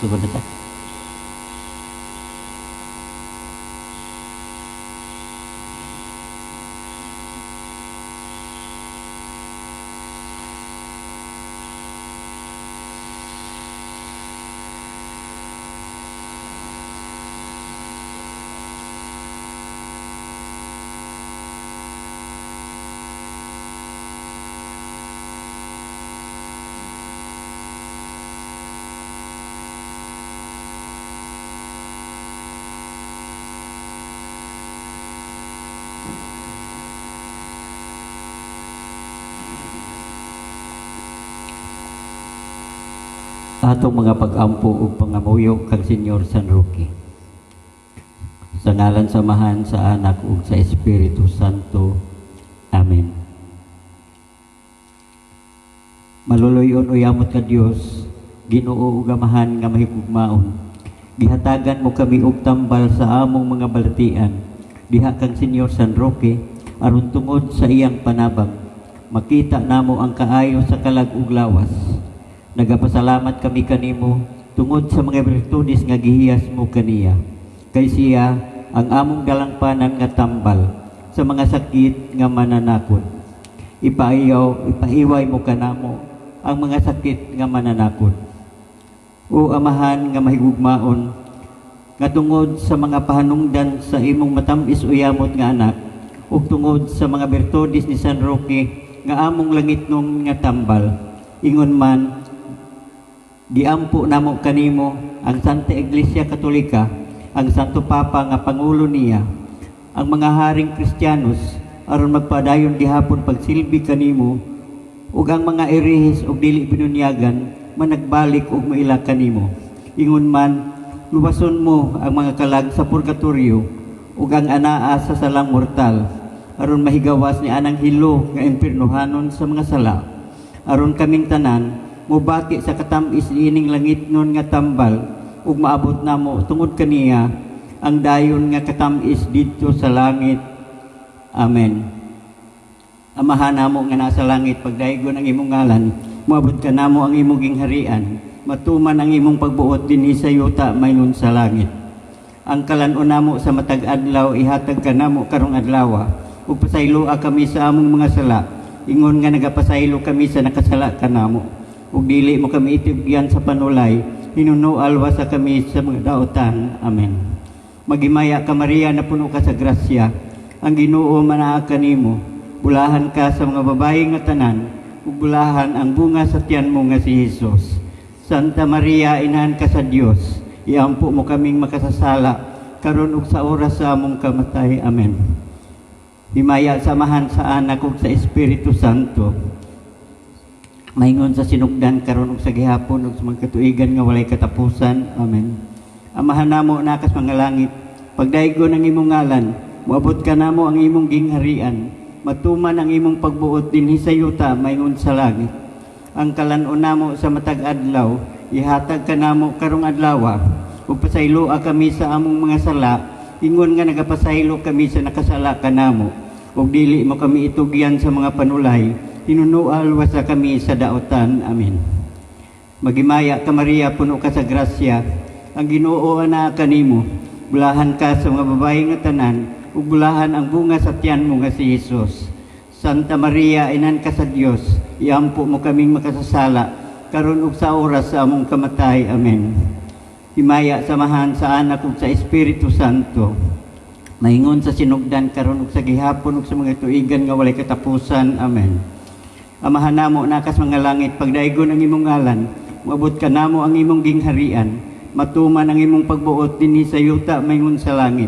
Sugod na ta. Atong mga pag-ampo ug pangamuyo kang Senyor San Roque. Sa ngalan sa Amahan, sa Anak ug sa Espiritu Santo. Amen. Maluluy-on o yamot ka Dios, Ginoo ug Amahan nga mahigugmaon. Gihatagan mo kami og tambal sa among mga balatian. Diha kang Senyor San Roque, aron tungod sa iyang panabang, makita namo ang kaayo sa kalag ug lawas. Nagapasalamat kami kanimo tungod sa mga birtudes nga gihiyas mo kaniya. Kay siya ang among dalangpanan nga tambal sa mga sakit nga mananakod. Ipaiway mo kanamo ang mga sakit nga mananakod. O Amahan nga mahigugmaon, nga tungod sa mga pahanungdan sa imong matam-is o yamot nga anak, ug tungod sa mga birtudes ni San Roque nga among langitnong nga tambal, ingon man giampo namo kanimo ang Santa Iglesia Katolika, ang Santo Papa nga pangulo niya, ang mga haring Kristiyanos aron magpadayon gihapon pagsilbi kanimo, ug ang mga erehis ug dili binunyagan managbalik ug maila kanimo. Ingon man luwason mo ang mga kalag sa purgatorio ug ang anaa sa salang mortal, aron mahigawas ni anang hilo nga impiernohanon sa mga sala, aron kaming tanan mubati sa katam-is ining langitnon nga tambal ug maabot namo tungod kaniya ang dayon nga katam-is didto sa langit. Amen. Amahan namo nga nasa langit, pagdaygon ang imong ngalan, moabot ka namo ang imong gingharian, matuman ang imong pagbuot dinhi sa yuta maingon sa langit. Ang kalan-on namo sa matag adlaw ihatag kanamo karong adlaw, ug pasayloa kami sa among mga sala, ingon nga nagapasaylo kami sa nakasala kanamo. Ug dili mo kami itugyan sa panulay, hinunoal wasa kami sa mga daotan. Amen. Maghimaya ka Maria, napuno ka sa grasya, ang Ginoo manaa kanimo. Bulahan ka sa mga babae nga tanan, ug bulahan ang bunga sa tiyan mo nga si Hesus. Santa Maria, inahan ka sa Dios, iampo mo kaming makasasala, karon ug sa oras sa among kamatay. Amen. Himaya sa Amahan, sa Anak ug sa Espiritu Santo. Maingon sa sinugdan karon ug sa gihapon ug sa mga katuigan nga walay katapusan. Amen. Amahan namo nakas mga langit, pagdaygon ang imong ngalan, moabot ka namo ang imong gingharian, matuman ang imong pagbuot dinhi sa yuta maingon sa langit. Ang kalan-on namo sa matag adlaw ihatag kanamo karong adlaw, ug pasayloa kami sa among mga sala, ingon nga nagapasaylo kami sa nakasala kanamo, ug dili mo kami itugyan sa mga panulay, hinunoal wasa kami sa daotan. Amen. Maghimaya ka Maria, puno ka sa grasya, ang Ginoo anaa kanimo, bulahan ka sa mga babae nga tanan, ug bulahan ang bunga sa tiyan mo nga si Hesus. Santa Maria, inahan ka sa Dios, iampo mo kaming makasasala, karon ug sa oras sa among kamatay. Amen. Himaya sa Amahan, sa Anak ug sa Espiritu Santo. Maingon sa sinugdan karon ug sa gihapon ug sa mga tuigan nga walay katapusan. Amen. Amahan namo nakas mga langit, pagdaygon ang imong ngalan, moabot ka namo ang imong gingharian, matuman ang imong pagbuot dinhi sa yuta maingon sa langit.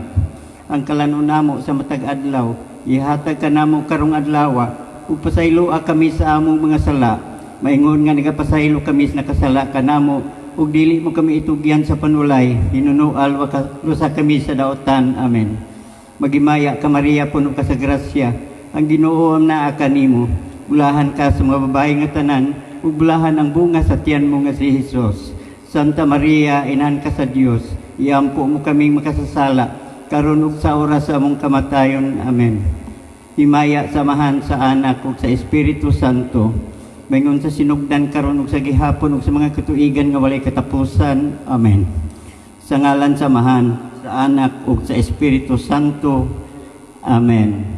Ang kalan-on namo sa matag adlaw ihatag kanamo karong adlaw, ug pasayloa kami sa among mga sala, maingon nga nagapasaylo kami sa nakasala kanamo, ug dili mo kami itugyan sa panulay, hinunoal lusa kami sa daotan. Amen. Maghimaya ka Maria, puno ka sa grasya, ang Ginoo ang naa kanimo, bulahan ka sa mga babae nga tanan, ug bulahan ang bunga sa tiyan mo nga si Hesus. Santa Maria, inahan ka sa Dios, iampo mo kaming makasasala, karon ug sa oras sa among kamatayon. Amen. Himaya sa Amahan, sa Anak ug sa Espiritu Santo. Maingon sa sinugdan karon ug sa gihapon ug sa mga katuigan nga walay katapusan. Amen. Sa ngalan sa Amahan, sa Anak ug sa Espiritu Santo. Amen.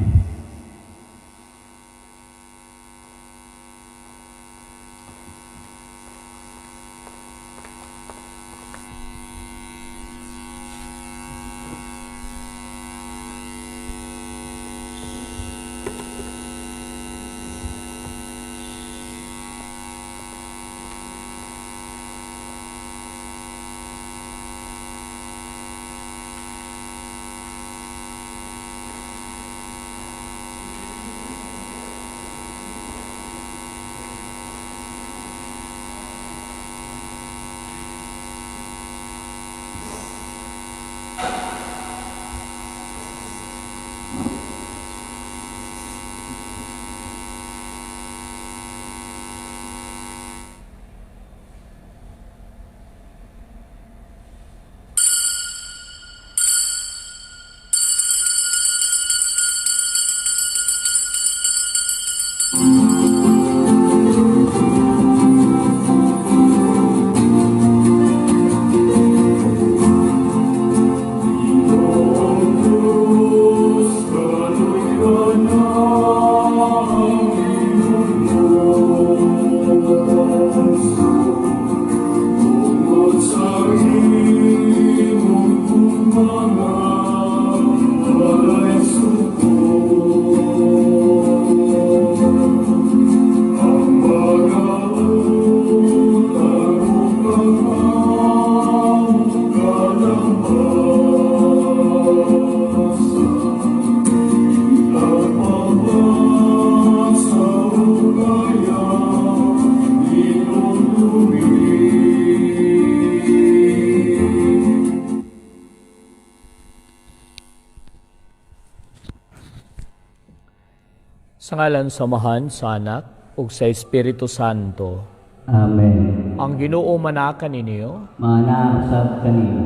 Sa ngalan sa Amahan, sa Anak, ug sa Espiritu Santo. Amen. Ang Ginoo manaka ninyo. Maana usab kaniyo.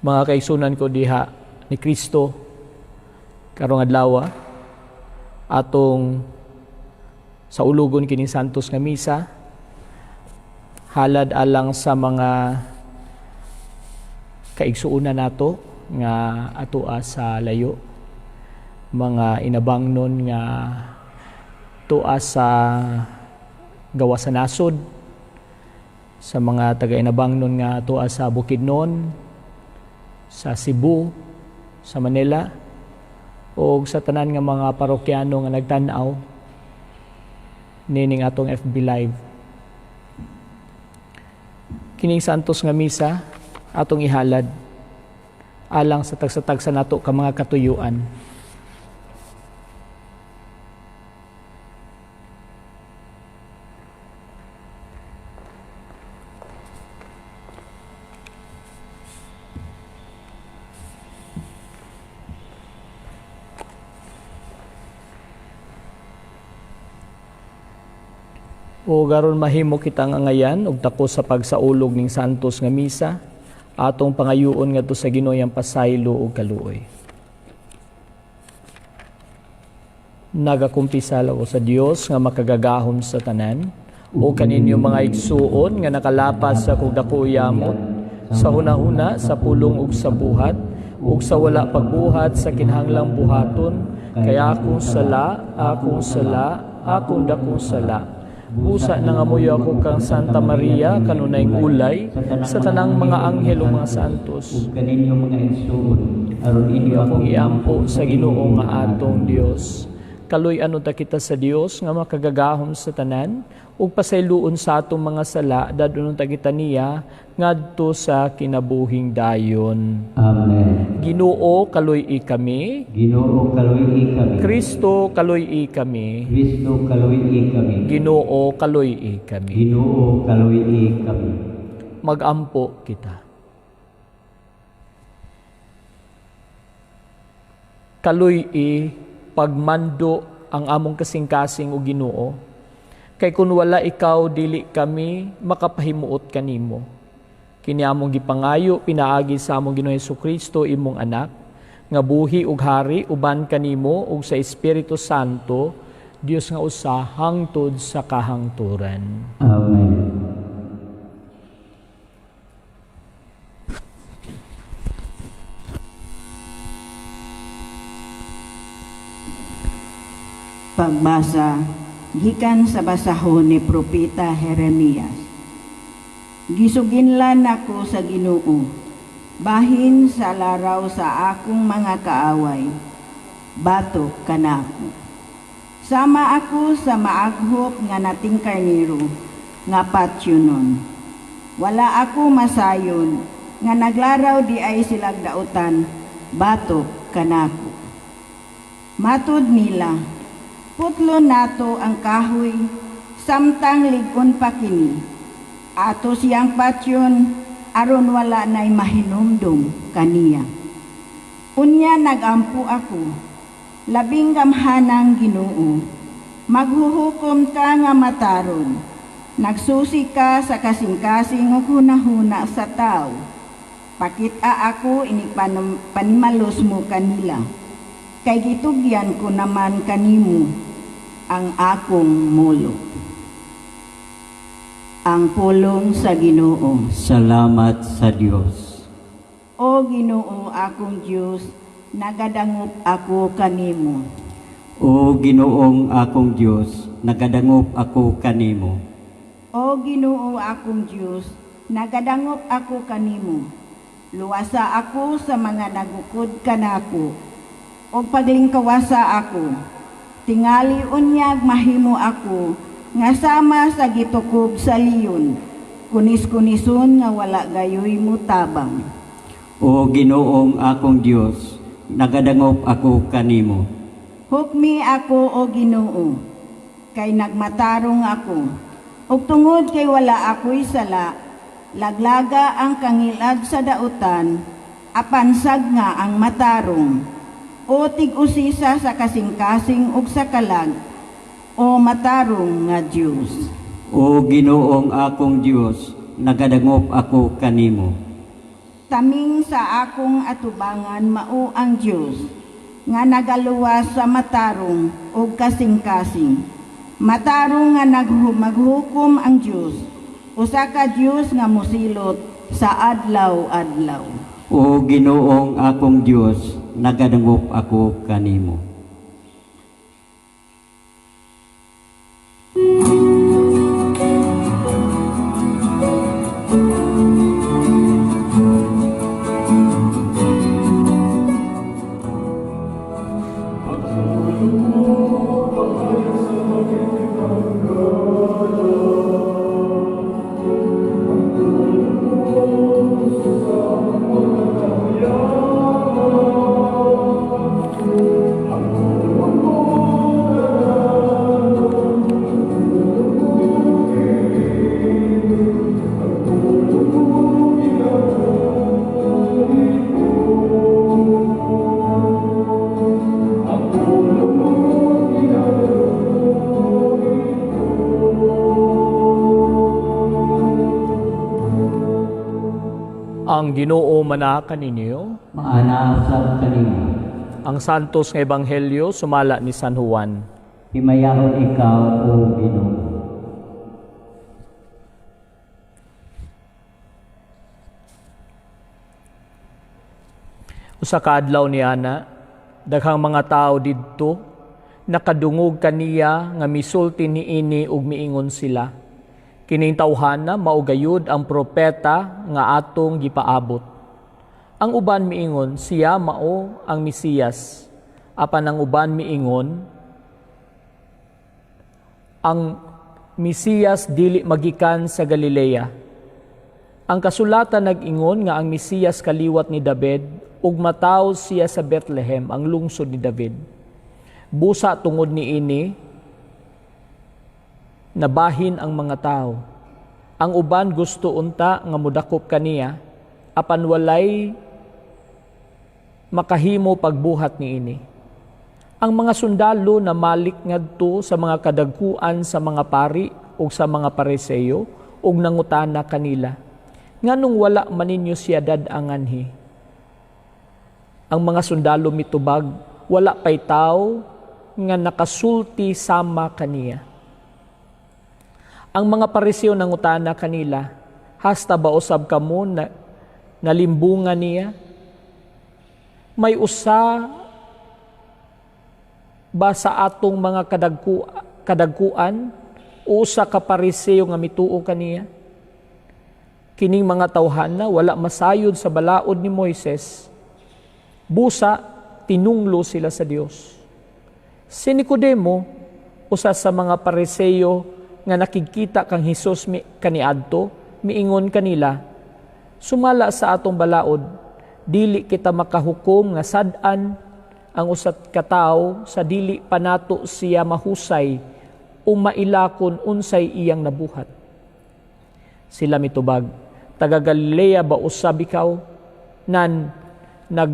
Mga kaigsunan ko diha ni Kristo karong adlaw atong saulugon kining santos nga misa halad alang sa mga kaigsuonan nato nga atoa sa layo, mga inabangnon nga tua sa gawas sa nasod, sa mga taga-inabangnon nga atoa sa Bukidnon, sa Cebu, sa Manila, o sa tanan nga mga parokyano nga nagtan-aw nining atong FB Live. Kining santos nga misa atong ihalad alang sa tagsa-tagsa nato ka mga katuyuan. O garon mahimo kitang angayan og dako sa pagsaulog ning santos nga misa, atong pangayuon ngadto sa Ginoo ang pasaylo ug kaluoy. Nagakumpisal ako sa Dios nga makagagahom sa tanan, o kaninyo mga igsuon nga nakalapas sa akong dako yamot, sa hunahuna, sa pulong ug sa buhat, ug sa wala pagbuhat sa kinahanglang buhaton, kay akong sala, akong sala, akong dakong sala. Busa nangamuyo ako kang Santa Maria, kanunay ulay, sa tanang mga anghel ug mga santos. Ug kaninyo mga igsuon, aron inyo akong iampo sa Ginoo nga atong Dios. Kaluy-an unta kita sa Dios nga makagagahom sa tanan, ug pasayloon sa atong mga sala, dadon unta kita niya ngadto sa kinabuhing dayon. Amen. Ginoo, kaluy-i kami. Ginoo, kaluy-i kami. Kristo, kaluy-i kami. Kristo, kaluy-i kami. Ginoo, kaluy-i kami. Ginoo, kaluy-i kami. Magampo kita. Kaluy-i pagmando ang among kasing-kasing o Ginoo, kay kun wala ikaw dili kami makapahimuot kanimo. Kini among gipangayo pinaagi sa among Ginoo Hesukristo imong anak, Nga buhi ug hari uban kanimo ug sa Espiritu Santo, Dios nga usa hangtod sa kahangturan. Amen. Pagbasa gikan sa basahon ni Propeta Jeremias. Gisuginlan ako sa Ginoo, bahin sa laraw sa akong mga kaaway, batok kanako. Sama ako sa maaghop nga nating karniro, nga patyunon. Wala ako masayon, nga naglaraw di ay silag dautan, batok kanako. Matud nila, putlo nato ang kahoy, samtang lig-on pa kini. Ato siyang patyon, aron wala na'y mahinumdum kaniya. Unya nagampo ako, labing gamhanang Ginoo, maghuhukom ka nga mataron, nagsusi ka sa kasing-kasing ug hunahuna sa tao. Pakita ako inig panimalos mo kanila, kay gitugyan ko naman kanimo ang akong mulo. Ang pulong sa Ginoo. Salamat sa Dios. O Ginoo akong Dios, nagadangop ako kanimo. O Ginoong akong Dios, nagadangop ako kanimo. O Ginoo akong Dios, nagadangop ako kanimo. Luwasa ako sa mga nagukod kanako, ug paglingkawasa ako. Tingali unyag mahimo ako nga sama sa gitukob sa leon, kunis-kunison nga wala gayoy mutabang. O Ginoong akong Dios, nagadangop ako kanimo. Hukmi ako, o Ginoo, kay nagmatarong ako. Ug tungod kay wala ako'y sala, laglaga ang kangilad sa dautan, apan nga ang matarong. O tig-usisa sa kasing-kasing ug sa kalag, o matarong nga Dios. O Ginoong akong Dios, nagadangop ako kanimo. Taming sa akong atubangan mao ang Dios, nga nagaluwas sa matarong ug kasing-kasing. Matarong nga maghukom ang Dios, usa ka Dios nga mosilot sa adlaw-adlaw. O Ginoong akong Dios, nagadangop ako kanimo. Ang Ginoo mana kaninyo. Maana usab kanimo. Ang Santos nga Ebanghelyo sumala ni San Juan. Himayaon ikaw, O Ginoo. Usa ka adlaw ni ana, daghang mga tawo didto nakadungog kaniya nga misulti niini ug miingon sila. Kining tawhana mao gayud ang propeta nga atong gipaabot. Ang uban miingon siya mao ang Mesiyas. Apan ang uban miingon ang Mesiyas dili magikan sa Galilea. Ang kasulatan nag-ingon nga ang Mesiyas kaliwat ni David ug matawo siya sa Bethlehem, ang lungsod ni David. Busa tungod niini nabahin ang mga tao. Ang uban gusto unta nga modakop kaniya, apan walay makahimo pagbuhat niini. Ang mga sundalo na malik ngadto sa mga kadagkuan sa mga pari ug sa mga Pariseo ug nangutana kanila, nganong wala man ninyo siya dad-anganhi? Ang mga sundalo mitubag, wala pay tawo nga nakasulti sama kaniya. Ang mga Pariseo nangutana kanila, hasta ba usab kamo na nalimbungan niya? May usa ba sa atong mga kadagkuan o usa ka Pariseo nga mituo kaniya? Kining mga tawhana wala masayod sa balaod ni Moises, busa tinunglo sila sa Dios. Si Nicodemo, usa sa mga Pariseo nga nakigkita kang Hesus kaniadto, miingon kanila, sumala sa atong balaod, dili kita makahukom nga sad-an ang usa ka tawo sa dili pa nato siya mahusay o mailakon unsay iyang nabuhat. Sila mitubag, taga Galilea ba usab ikaw? Nan nag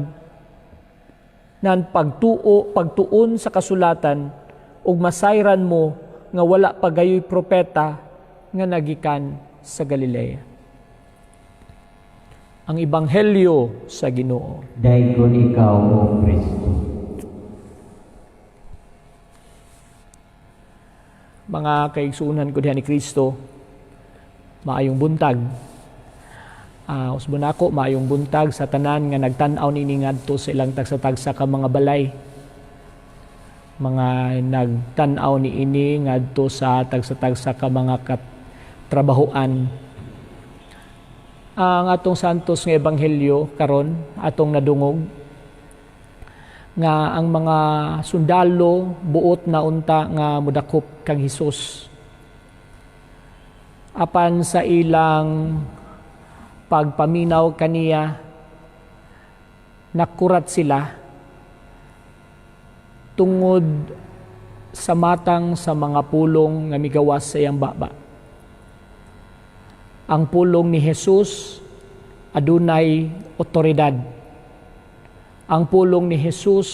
nan pagtuo pagtuon sa kasulatan ug masayran mo nga wala pa gayoy propeta nga nagikan sa Galilea. Ang Ebanghelyo sa Ginoo. Daygon ikaw, O Kristo. Mga kaigsuonan ko diha ni Kristo, maayong buntag. Usbon ako, maayong buntag sa tanan nga nagtan-aw niini ngadto sa ilang tagsa-tagsa ka mga balay. Mga nagtan-aw niini ngadto sa tagsa-tagsa ka mga katrabahoan. Ang atong santos nga ebanghelyo karon atong nadungog nga ang mga sundalo buot na unta nga modakop kang Hesus. Apan sa ilang pagpaminaw kaniya, nakurat sila tungod sa matang sa mga pulong nga migawas sa iyang baba. Ang pulong ni Jesus adunay otoridad. Ang pulong ni Jesus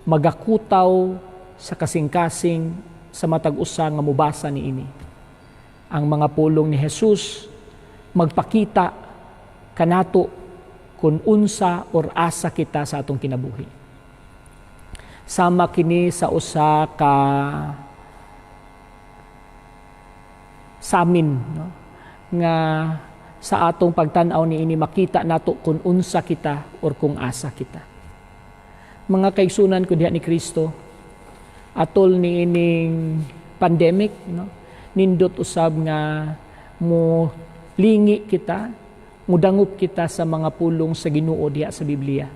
magakutaw sa kasing-kasing sa matag usa nga mobasa niini. Ang mga pulong ni Jesus magpakita kanato kung unsa or asa kita sa atong kinabuhi. Sama kini sa usa ka samin, no? Nga sa atong pagtan-aw niini makita nato kung unsa kita or kung asa kita. Mga kaigsunan ko diha ni Kristo, atol niining pandemic, no? Nindot usab nga mo lingi kita, mudangop kita sa mga pulong sa Ginoo diha sa Biblia.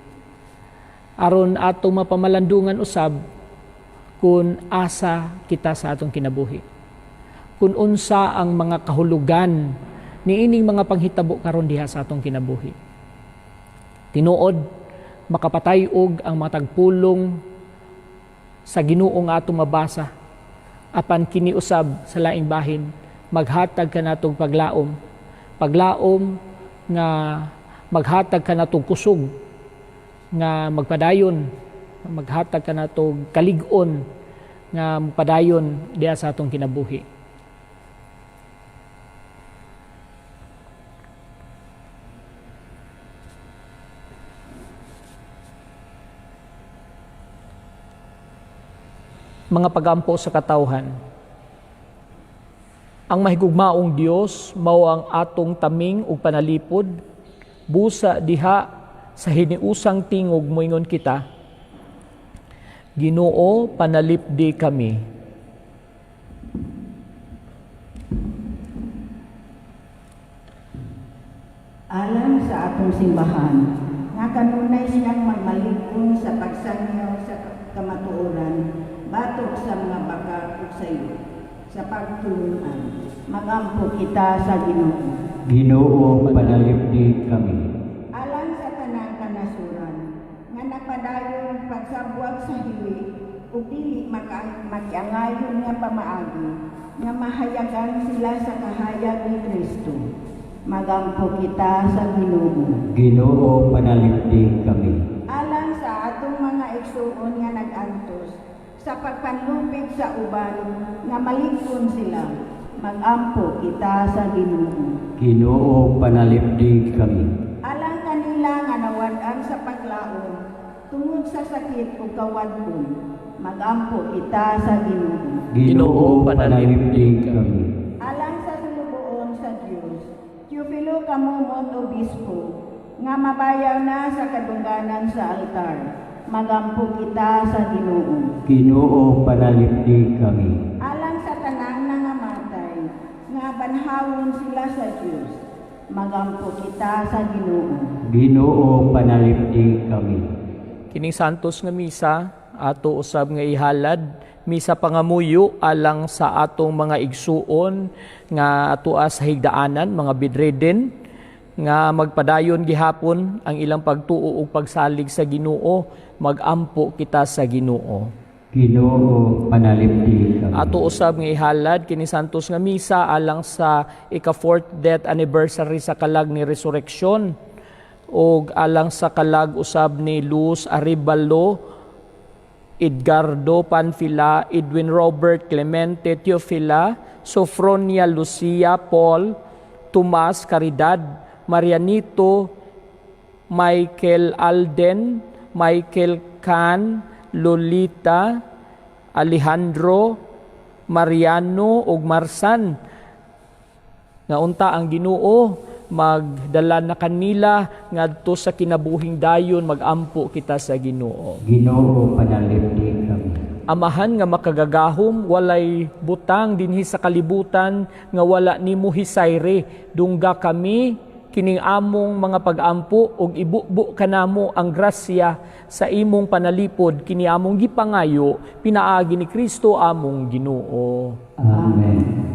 Aron atong mapamalandungan usab kung asa kita sa atong kinabuhi. Kung unsa ang mga kahulugan niining mga panghitabo karon diha sa atong kinabuhi. Tinuod, makapatayog ang matag pulong sa Ginoo nga atong mabasa. Apan kini usab sa laing bahin, maghatag kanatong paglaom. Paglaom nga maghatag kanatong kusog nga magpadayon, maghatag kanatong kalig-on nga magpadayon diha sa atong kinabuhi. Mga pagampo sa katawhan. Ang mahigugmaong Dios mao ang atong taming ug panalipod, busa diha sa hiniusang tingog moingon kita, Ginoo, panalipdi kami. Alang sa atong simbahan, nga kanunay siyang magmalig-on sa pagsangyaw sa kamatuoran, batok sa mga baka ug sayo, sa pagtulunan. Magampo kita sa Ginoo. Ginoo, panalipdi kami. Alang sa tanang kanasuran, nga nagpadayon pagsabwag sa hiwi ug dili makiangayon nga pamaagi, nga mahayagan sila sa kahayag ni Kristo. Magampo kita sa Ginoo. Ginoo, panalipdi kami. Alang sa atong mga igsuon nga nag-antos sa pagpanlupig sa uban nga malig-on sila, magampo kita sa Ginoo. Ginoo, panalipdi kami. Alang kanila nga nawad-an sa paglaom Tungod sa sakit ug kawadkon, magampo kita sa Ginoo. Ginoo, panalipdi kami. Alang sa sulugoon sa Dios, Teofilo Camomot Obispo, nga mabayaw na sa kadungganan sa altar, magampo kita sa Ginoo. Ginoo, panalipdi kami. Alang sa tanang nangamatay, nga banhawon sila sa Dios, magampo kita sa Ginoo. Ginoo, panalipdi kami. Kining santos nga misa ato usab nga ihalad, misa pangamuyo alang sa atong mga igsuon nga atoa sa higdaanan, mga bedridden, nga magpadayon gihapon ang ilang pagtuo ug pagsalig sa Ginoo. Magampo kita sa Ginoo. Ginoo, panalipdi kami. Ato usab nga ihalad kini santos nga misa alang sa ika-fourth death anniversary sa kalag ni Resurreksyon ug alang sa kalag usab ni Luz Arevalo, Edgardo Panfila, Edwin Robert Clemente Teofila, Sofronia Lucia, Paul, Tomas Caridad, Marianito, Michael Alden, Michael Can, Lolita, Alejandro, Mariano ug Marsan. Nga unta ang Ginoo magdala na kanila ngadto sa kinabuhing dayon, magampo kita sa Ginoo. Ginoo, panalipdi kami. Amahan nga makagagahom, walay butang dinhi sa kalibutan nga wala nimo hisayre. Dungga kami kining among mga pag-ampo ug ibubo kanamo ang grasya sa imong panalipod, kini among gipangayo pinaagi ni Kristo among Ginoo. Amen.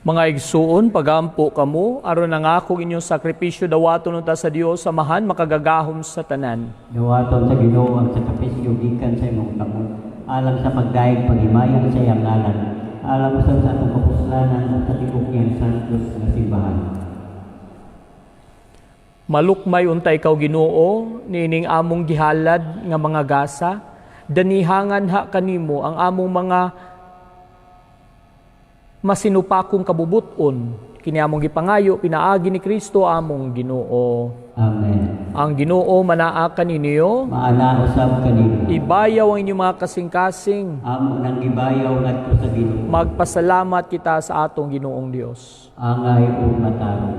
Mga igsuon, pagampo kamo, aron ang akong inyong sakripisyo dawaton unta sa Dios, Amahan makagagahom sa tanan. Dawaton sa Ginoo ang sakripisyo gikan sa imong kamot, alang sa pagdayeg paghimayang sa iyang ngalan, alang usab sa atong kapuslanan ug sa tibuok niyang santos nga simbahan. Malukmay unta ikaw Ginoo niining among gihalad nga mga gasa, danihangan ha kanimo ang among mga masinupakong kabubuton. Kini among gipangayo pinaagi ni Kristo among Ginoo. Amen. Ang Ginoo manaa kaninyo, Maana usab kanimo. Ibayaw ang inyong mga kasing-kasing. Amo nang gibayaw ngadto sa Ginoo. Magpasalamat kita sa atong Ginoong Dios. Angay ug matarong.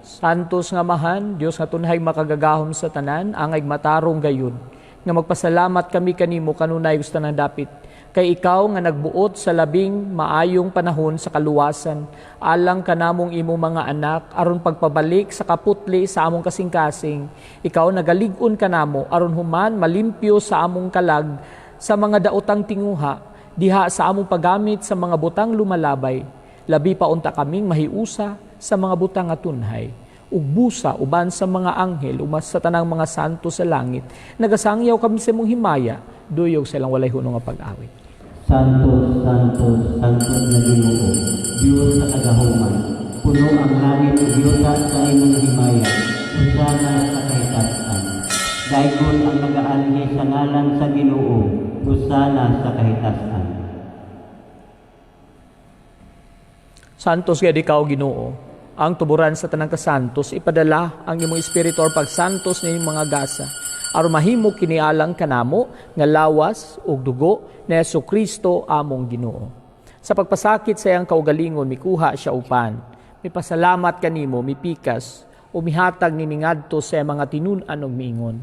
Santos nga Amahan, Dios nga tunhay makagagahom sa tanan, angay matarong gayud. Nga magpasalamat kami kanimo kanunay gusto nang dapit. Kay ikaw nga nagbuot sa labing maayong panahon sa kaluwasan, alang kanamong imong mga anak, aron pagpabalik sa kaputli sa among kasing-kasing. Ikaw nagalig-on kanamo, aron human malimpyo sa among kalag sa mga daotang tinguha, diha sa among paggamit sa mga butang lumalabay. Labi pa unta kaming mahiusa sa mga butang nga tunhay, ug busa uban sa mga anghel, umas sa tanang mga santo sa langit. Nagasangyaw kami sa imong himaya, duyog sa ilang walay hunong nga pag-awit. Santo, Santo, Santo nga Ginoo, Dios sa kagahuman, puno ang langit ug yuta sa imong himaya, hosana sa kahitasan. Daygon ang nagaanhi sa ngalan sa Ginoo, hosana sa kahitasan. Santos gid ikaw Ginoo, ang tuburan sa tanang kasantos, ipadala ang imong espiritu or pagsantos ni imong mga gasa. Aron mahimo kini alang kanamo nga lawas ug dugo ni Hesukristo among Ginoo. Sa pagpasakit sa iyang kaugalingon, mikuha siya og pan. Mipasalamat kanimo, mipikas, ug mihatag nini ngadto sa iyang mga tinun-an ug miingon: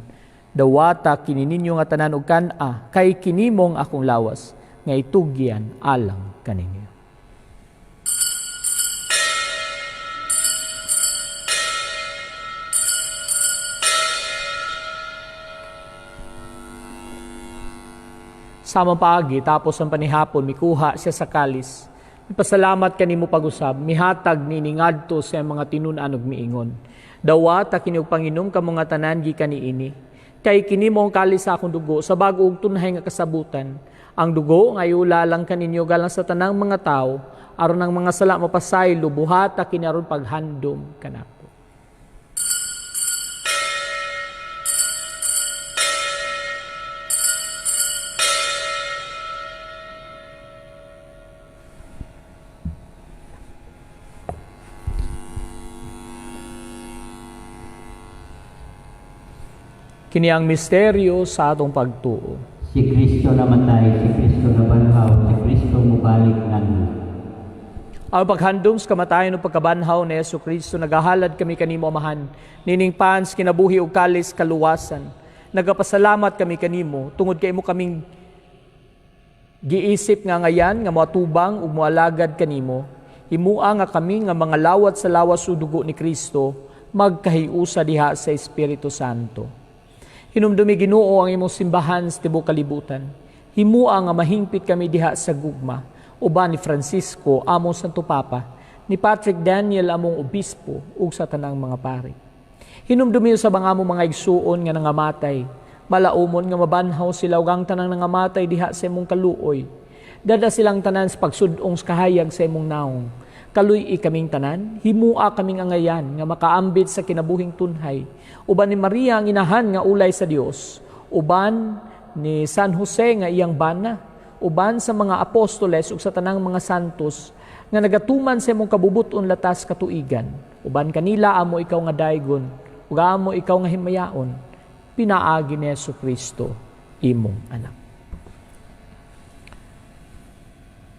"Dawata kini ninyo nga tanan og kan-a, kay kini mao ang akong lawas nga itugyan alang kaninyo." Sama paagi, tapos ang panihapon, mikuha siya sa kalis. Mipasalamat kanimo pag-usab, mihatag nini ngadto sa mga tinun-an ug miingon: "Dawata kini ug panginom kamo nga tanan gikan niini. Kay kini mao ang kalis sa akong dugo sa bag-o ug tunhay nga kasabutan. Ang dugo nga iula alang kaninyo galang sa tanang mga tawo, aron ang mga sala mapasaylo, buhata kini aron paghandom kanako." Kini ang misteryo sa atong pagtuo. Si Kristo namatay, si Kristo nabanhaw, si Kristo mubalik nganha. Ang paghandom sa kamatayon ug pagkabanhaw ni Hesukristo, nagahalad kami kanimo, Amahan, nining pan sa kinabuhi ug kalis kaluwasan. Nagapasalamat kami kanimo tungod kay imo kaming giisip nga ngayan nga moatubang ug moalagad kanimo. Himua nga kami nga mga lawat sa lawas ug dugo ni Kristo magkahiusa diha sa Espiritu Santo. Hinumdumi, Ginoo, ang imong simbahan sa tibuok kalibutan. Himua nga mahingpit kami diha sa gugma uban ni Francisco among Santo Papa, ni Patrick Daniel among obispo ug sa tanang mga pari. Hinumdumi sa mga among mga igsuon nga nangamatay, malaumon nga mabanhaw sila ug ang tanang nangamatay diha sa imong kaluoy. Dada silang tanan sa pagsud-ong sa kahayag sa imong naong. Kaluy-i kaming tanan, himua kaming angayan nga makaambit sa kinabuhing tunhay. Uban ni Maria ang inahan nga ulay sa Dios, uban ni San Jose nga iyang bana, uban sa mga apostoles ug sa tanang mga santos nga nagatuman sa imong kabubuton latas katuigan. Uban kanila amo ikaw nga daygon, ug amo ikaw nga himayaon, pinaagi ni Hesukristo imong anak.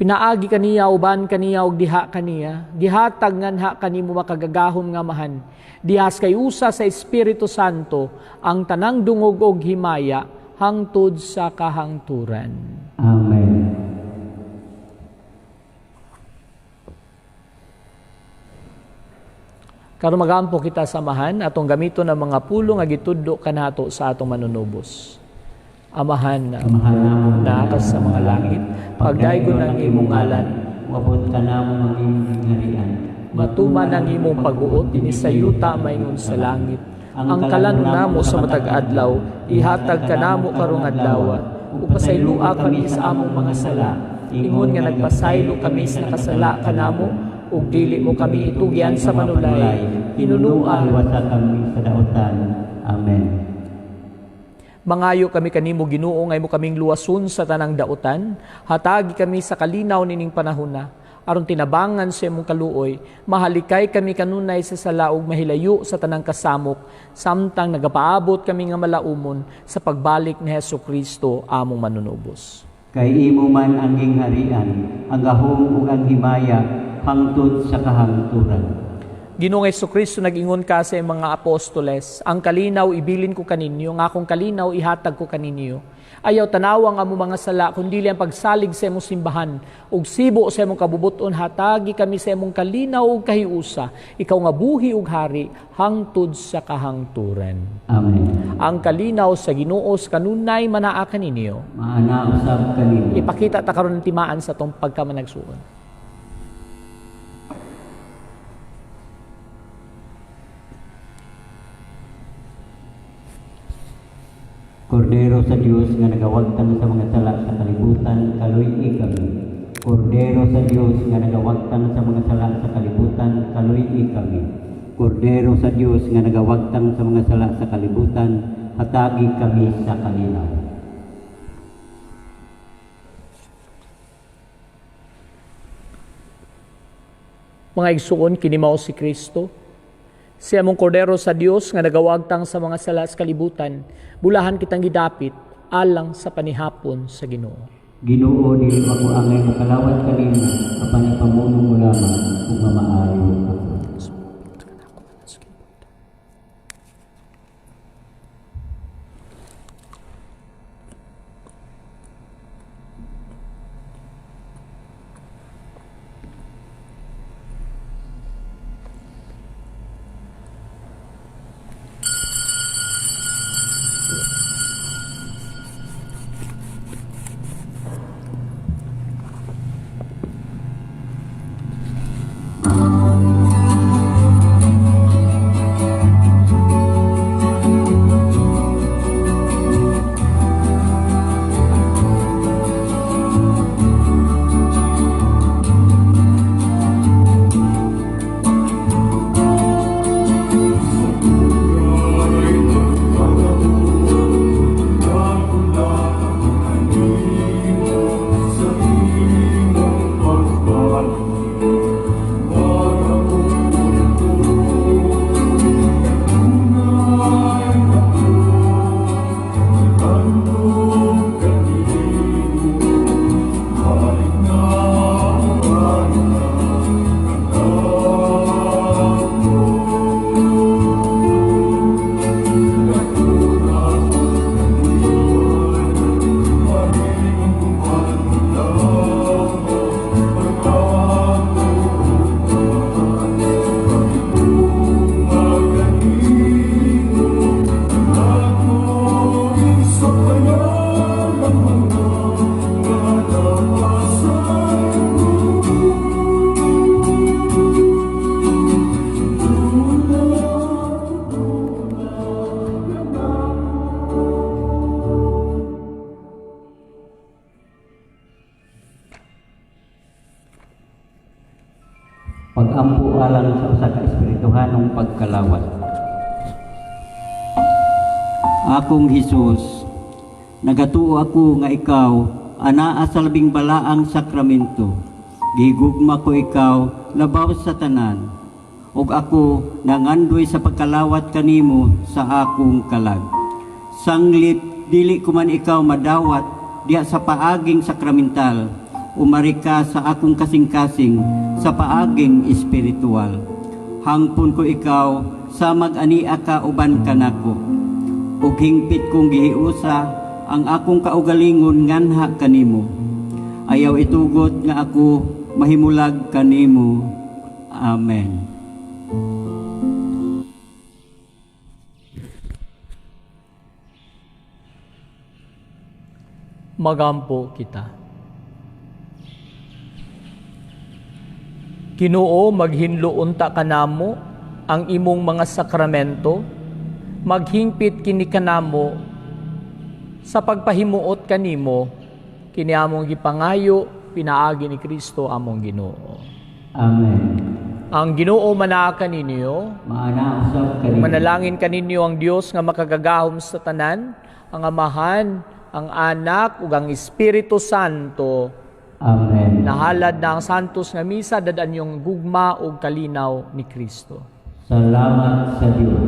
Pinaagi kaniya, uban kaniya ug diha kaniya, gihatag nganha kanimo makagagahom nga Amahan, dihas kay usa sa Espiritu Santo ang tanang dungog og himaya hangtod sa kahangturan. Amen. Karon magampo kita sa Amahan, atong gamiton ang mga pulong nga gitudlo kanato sa atong manunubos. Amahan na Amahan namo naa ka sa mga langit, pagdaygon ang imong ngalan, Moabot kanamo ang imong gingharian. Matuman ang imong pag-uot dinhi sa yuta maingon sa langit. Ang kalanon namo sa matag adlaw, ihatag kanamo karong adlaw. Ug pasaylua kami sa among mga sala, ingon nga nagpasaylo kami sa nakasala kanamo, ug dili mo kami itugyan sa manulay. Hinunua Luwasa kami sa dautan. Amen. Mangayo kami kanimo, Ginoo, nga imo kaming luwason sa tanang dautan, hatagi kami sa kalinaw nining panahona, aron tinabangan sa imong kaluoy, mahalikay kami kanunay sa sala ug mahilayo sa tanang kasamok, samtang nagapaabot kami nga malaumon sa pagbalik ni Hesukristo among manunubos. Kay imo man ang gingharian, ang gahom ug ang himaya hangtod sa kahangturan. Ginoong Hesukristo, nag-ingon ka sa iyong mga apostoles, "Ang kalinaw ibilin ko kaninyo, ang akong kalinaw ihatag ko kaninyo. Ayaw tanawang amo mga sala, kundi ang pagsalig sa imong simbahan, ug sibo sa imong kabubuton, hatagi kami sa imong kalinaw ug kahiusa, ikaw nga buhi ug hari, hangtod sa kahangturan." Amen. Ang kalinaw sa Ginoo sa kanunay manaa kaninyo. Maana usab kanimo. Ipakita ta karon ang timaan sa atong pagkamanagsuon. Kordero sa Dios nga nagawagtang sa mga sala sa kalibutan, kaluy-i kami. Kordero sa Dios nga nagawagtang sa mga sala sa kalibutan, kaluy-i kami. Kordero sa Dios nga nagawagtang sa mga sala sa kalibutan, hatagi kami sa kalinaw. Mga igsuon, kini mao si Kristo. Siya mong kordero sa Dios nga nagawagtang sa mga sala sa kalibutan, bulahan kitang gidapit alang sa panihapon sa Ginoo. Ginoo, dili ako angay makalawat kanimo, apan ipamuno mo lamang ug mamaayo ako. Pag-ampo alang sa usa ka espirituhanong pagkalawat. Akong Hesus, nagatuo ako nga ikaw anaa sa labing balaang sakramento. Gihigugma ko ikaw labaw sa tanan, ug ako nangandoy sa pagkalawat kanimo sa akong kalag. Sanglit dili ko man ikaw madawat diha sa paaging sakramental, umari ka sa akong kasing-kasing sa paaging espiritual. Hangpon ko ikaw sa mag-ania ka uban kanako. Ug hingpit kong gihiusa ang akong kaugalingon nganha kanimo. Ayaw itugot nga ako mahimulag kanimo. Amen. Magampo kita. Ginoo, maghinlo unta kanamo ang imong mga sakramento, maghingpit kini kanamo sa pagpahimuot kanimo, kini among gipangayo pinaagi ni Kristo among Ginoo. Amen. Ang Ginoo manaa kaninyo, Maana usab kanimo. Manalangin kaninyo ang Dios nga makagagahom sa tanan, ang Amahan, ang Anak ug ang Espiritu Santo. Amen. Nahalad na ang Santos nga Misa, dad-an yung gugma ug kalinaw ni Kristo. Salamat sa Dios.